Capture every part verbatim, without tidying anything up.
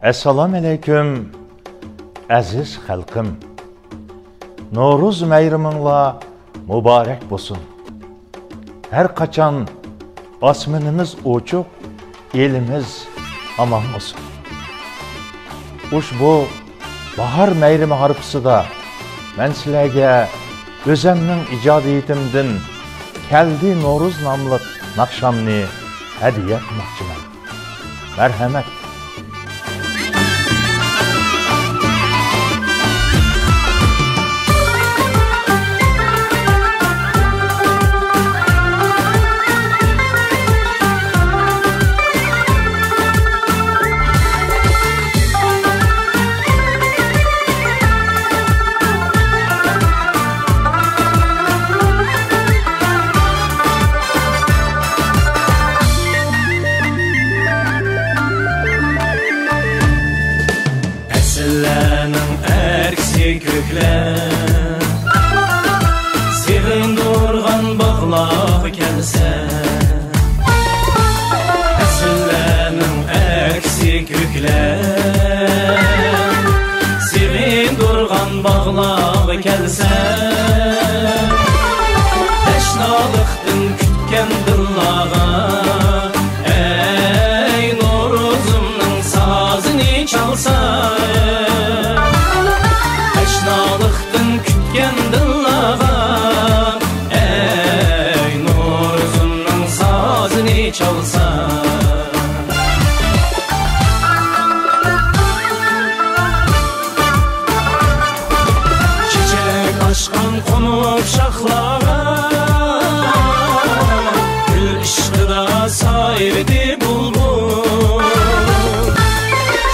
ئەسسالامۇئەلەيكۇم، ئەزىز خەلقىم! نورۇز مەيرىمىڭلار مۇبارەك بولسۇن! ھەر قاچان ئاسمىنىمىز ئوچۇق، ئېلىمىز ئامان بولسۇن! ئۇشبۇ باھار مەيرىمى ھارپىسىدا مەن سىلەرگە ئۆزەمنىڭ ئىجادىيىتىمدىن كەلدى نورۇز ناملىق ناخشامنى ھەدىيە قىلماقچىمەن. مەرھەمەت! پەسىللەرنىڭ ئەركىسى كۆكلەر، سېغىندۇرغان باغلارغا كەلسە. پەسىللەرنىڭ ئەركىسى كۆكلەر، سېغىندۇرغان باغلارغا كەلسە. تەشنالىقتىن كۈتكەن دىللارغا، ئەي نورۇزۇمنىڭ سازىنى چالسا. تەشنالىقتىن كۈتكەن دىللارغا، ئەي نورۇزۇمنىڭ سازىنى چالسا. چېچەك ئاچقان قونۇپ شاخلارغا، گۈل ئىشقىدا سايرىدى بۇلبۇل.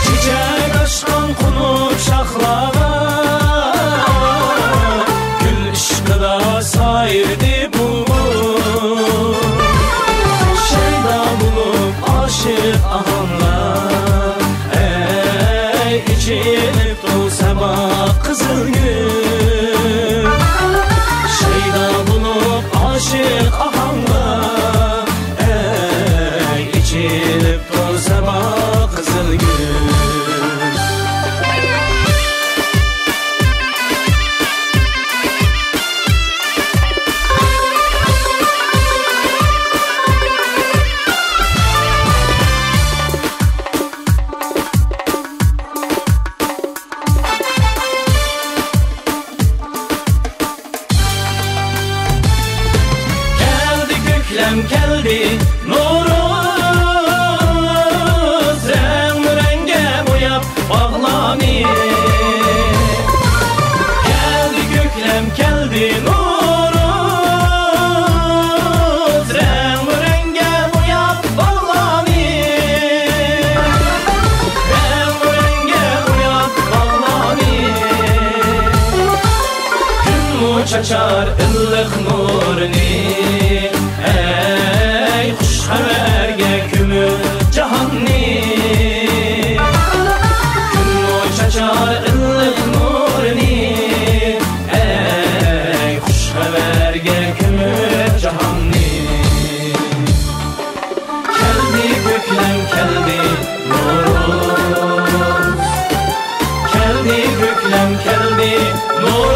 چېچەك ئاچقان قونۇپ شاخلارغا، گۈل ئىشقىدا سايرىدى بۇلبۇل. شەيدا بولۇپ ئاشىق ئاھاڭغا، ئەي ئېچىلىپتۇ سەما قىزىل گۈل. شەيدا بولۇپ ئاشىق ئاھاڭغا، ئەي ئېچىلىپتۇ سەما قىزىل گۈل. كەلدى كۆكلەم كەلدى نورۇز، رەڭمۇرەڭگە بوياپ باغلارنى. كەلدى كۆكلەم كەلدى نورۇز، رەڭمۇرەڭگە بوياپ باغلارنى. رەڭمۇرەڭگە بوياپ باغلارنى. كۈنمۇ چاچار ئىللىق نۇرىنى، ئەي خۇش خەۋەرگە كۆمۈپ جاھاننى. كۈنمۇ چاچار ئىللىق نۇرىنى، ئەي خۇش خەۋەرگە كۆمۈپ جاھاننى. كەلدى كۆكلەم كەلدى نورۇز، كەلدى كۆكلەم كەلدى نورۇز.